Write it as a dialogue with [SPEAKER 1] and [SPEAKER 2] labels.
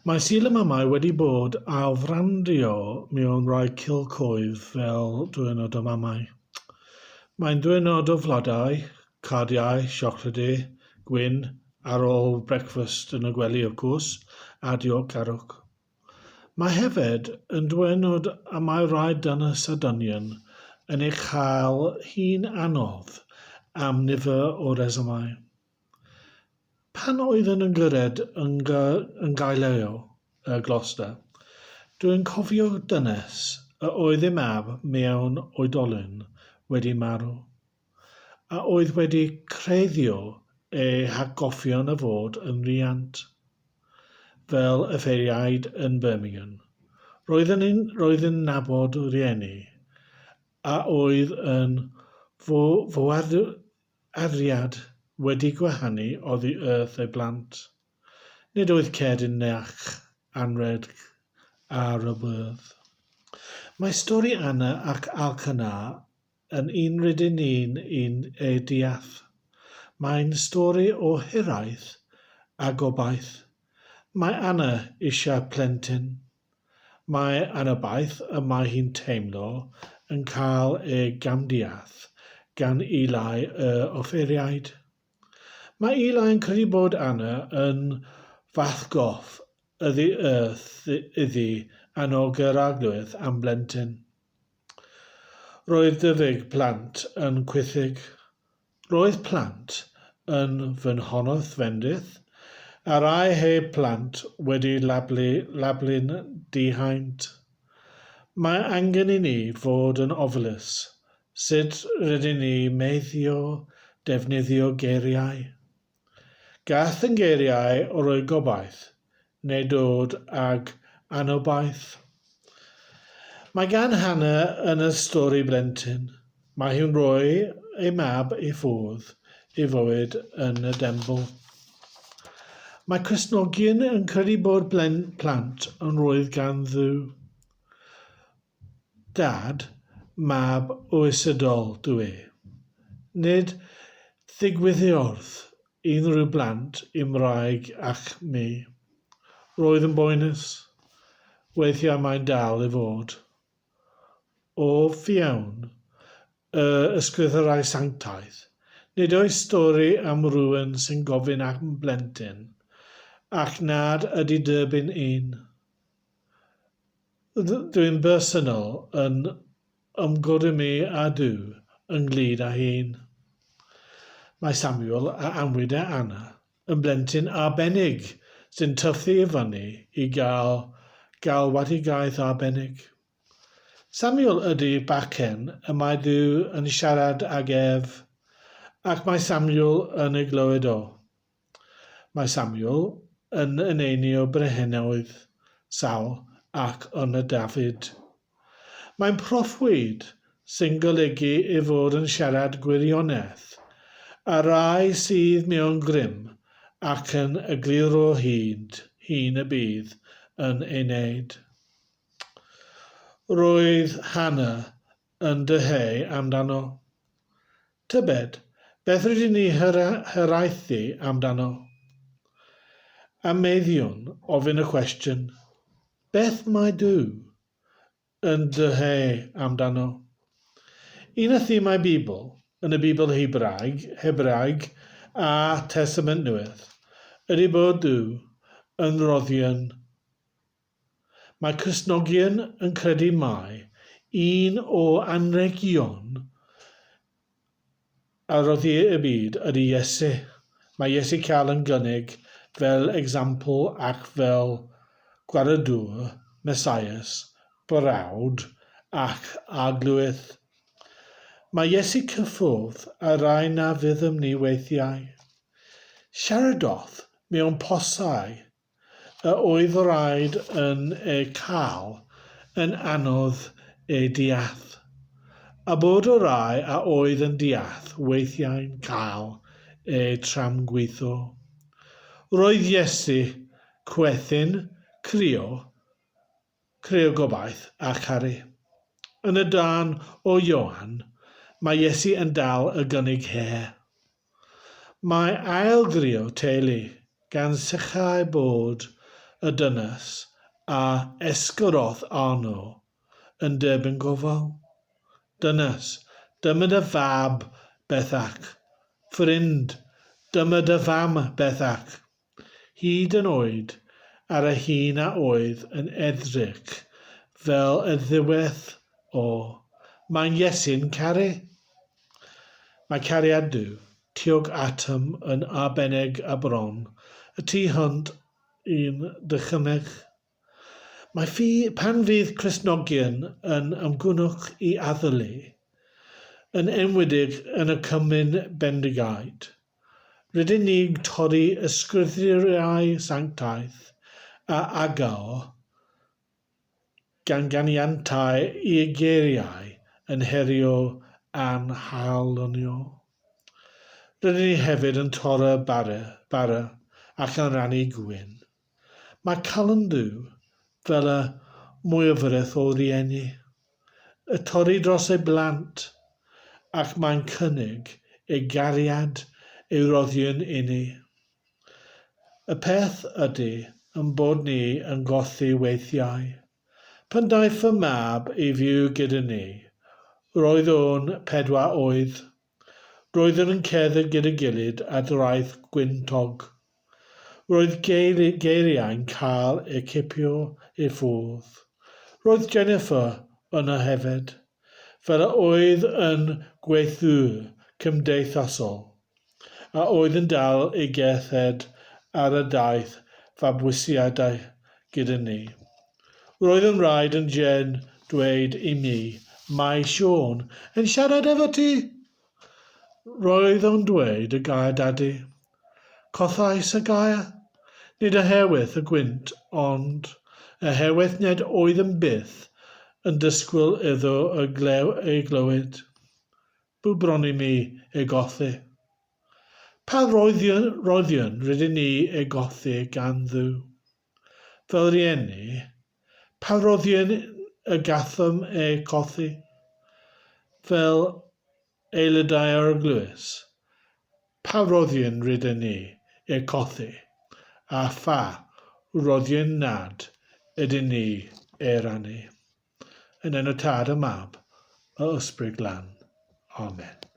[SPEAKER 1] Mae Sul y Mamau wedi bod ailfrandio mewn rhai cylchoedd fel Diwrnod y Mamau. Mae'n ddiwrnod o flodau, cardiau, siocledi, gwin, ar ôl brecwast yn y gwely of course, a diolchgarwch. Mae hefyd yn ddiwrnod y mae rhai dynes a dynion yn ei chael hi'n anodd am nifer o resymau. Pan oeddwn yn gyrraedd yng Nghaerloyw, y Gloucester, dwi'n cofio dynes a oedd ei mab mewn oedolyn wedi marw, a oedd wedi creiddio ei hatgoffion o fod yn rhiant. Fel offeiriaid yn Birmingham, roeddwn i'n roedd yn nabod rhieni a oedd yn fo Ariad wedi gwahanu oddi wrth ei blant. Nid oedd cerdyn nac anrheg ar y bwrdd. Mae stori Anna ac Alcanah yn un rydyn ni'n un ei deall. Mae'n stori o hiraeth a gobaith. Mae Anna eisiau plentyn. Mae anobaith y mae hi'n teimlo yn cael ei gamdeall gan Eli y offeiriaid. Mae Eli yn credu bod Anna yn fathgoff oddi wrth iddi annog yr Arglwydd am blentyn. Roedd dyfyg plant yn chwithig. Roedd plant yn ffynhonnell fendith, a rhai heb plant wedi lablu lablu'n di-haint. Mae angen i ni fod yn ofalus sut rydyn ni meiddio defnyddio geiriau. Gall yn geiriau roi gobaith neu dod ag anobaith. Mae gan Hannah yn y stori blentyn. Mae hi'n rhoi ei mab i ffwrdd i fywyd yn y deml. Mae Cristnogion yn credu bod plant yn rhoedd gan Dduw. Dad, mab oesedol dw i. Nid ddigwyddiwrth unrhyw blant i'm wraig ac mi. Roedd yn boenus. Weithiau mae'n dal i fod. O fewn y Ysgrythurau Sanctaidd, nid oes stori am rywun sy'n gofyn am blentyn ac nad ydy derbyn un. Dwi'n bersonol yn ymgodymu â Duw ynglŷn â hyn. Mae Samuel a anwyd â Anna yn blentyn arbennig sy'n tyfu i fyny i gael galwadigaeth arbennig. Samuel ydy bachgen y mae Duw yn siarad ag ef, ac mae Samuel yn ei glywed o. Mae Samuel yn eneinio brenhinoedd Saul ac yna David. Mae'n proffwyd, sy'n golygu ei fod yn siarad gwirionedd, a rai sydd mewn grym ac yn egluro hyd hyn y bydd yn ei wneud. Roedd Hannah yn dyheu amdano. Tybed, beth rydyn ni hiraethu amdano? A meiddiwn ofyn y cwestiwn, beth mae Duw yn dyheu amdano? Un o themâu Beibl yn y Beibl Hebraeg, Hebraeg a Testament Newydd ydy bod Duw yn rhoddion Mae Cristnogion yn credu mai un o anrhegion a roddir i'r byd ydy Iesu. Mae Iesu cael yn gynnig fel example ac fel Gwaredwr, Messias, Brawd ac Arglwydd. Mae Iesu cyffwrdd â rhai na fyddem ni weithiau. Siaradodd mewn posau a oedd raid yn eu cael yn anodd eu deall, a bod y rhai a oedd yn deall weithiau'n cael eu tramgwyddo. Roedd Iesu, chwerthin, crio, crio gobaith a charu. Yn y darn o Ioan, mae Iesu yn dal y gynnig her. Mae ail-grio teulu gan sicrhau bod y dynes a esgyrodd arno yn derbyn gofal. Dynes, dyma dy fab, Bethach. Ffrind, dyma dy fam, Bethach. Hyd yn oed ar y hun a oedd yn edrych fel y ddiwedd o Mae'n Iesu'n caru. Mae cariad Duw tuag atom yn arbennig a bron y tu hwnt i'n dychymyg. Mae ffi pan fydd Cristnogion yn ymgynnull i addoli, yn enwedig yn y Cymun Bendigaid, rydyn ni'n torri ysgrythurau sanctaidd a agao gan ganiatáu i'r geiriau yn herio a'n hailunio. Rydyn ni hefyd yn torri bara ac yn rhannu gwin. Mae calon Duw, fel y mwyafrif o rieni, y torri dros ei blant ac mae'n cynnig ei gariad ei roddion inni. Y peth ydy yn bod ni yn gothi weithiau. Pan daeth fy mab i fyw gyda ni, roedd o'n pedwar oed. Roeddwn yn cerdded gyda gilydd ar draeth gwyntog. Roedd geiriau'n cael eu cipio i ffwrdd. Roedd Jennifer yno hefyd, fel a oedd yn gweithiwr cymdeithasol, a oedd yn dal i gerdded ar y daith fabwysiadau gyda ni. Roedd yn rhaid yn Jen dweud i mi, Mae Siôn yn siarad efo ti! Roedd o'n dweud y gair dadi. Cothais y gair, nid oherwydd y gwynt ond oherwydd nid oeddem byth yn disgwyl iddo ei glywed. Bu bron i mi ei gothi. Pa roddion rydyn ni ei gothi gan Dduw? Fel rhieni, pa roddion y gallem eu colli? Fel aelodau o'r eglwys, pa roddion rydyn ni eu colli, a pha roddion nad ydyn ni eu rhannu? Yn enw Tad y Mab, y Ysbryd Glân. Amen.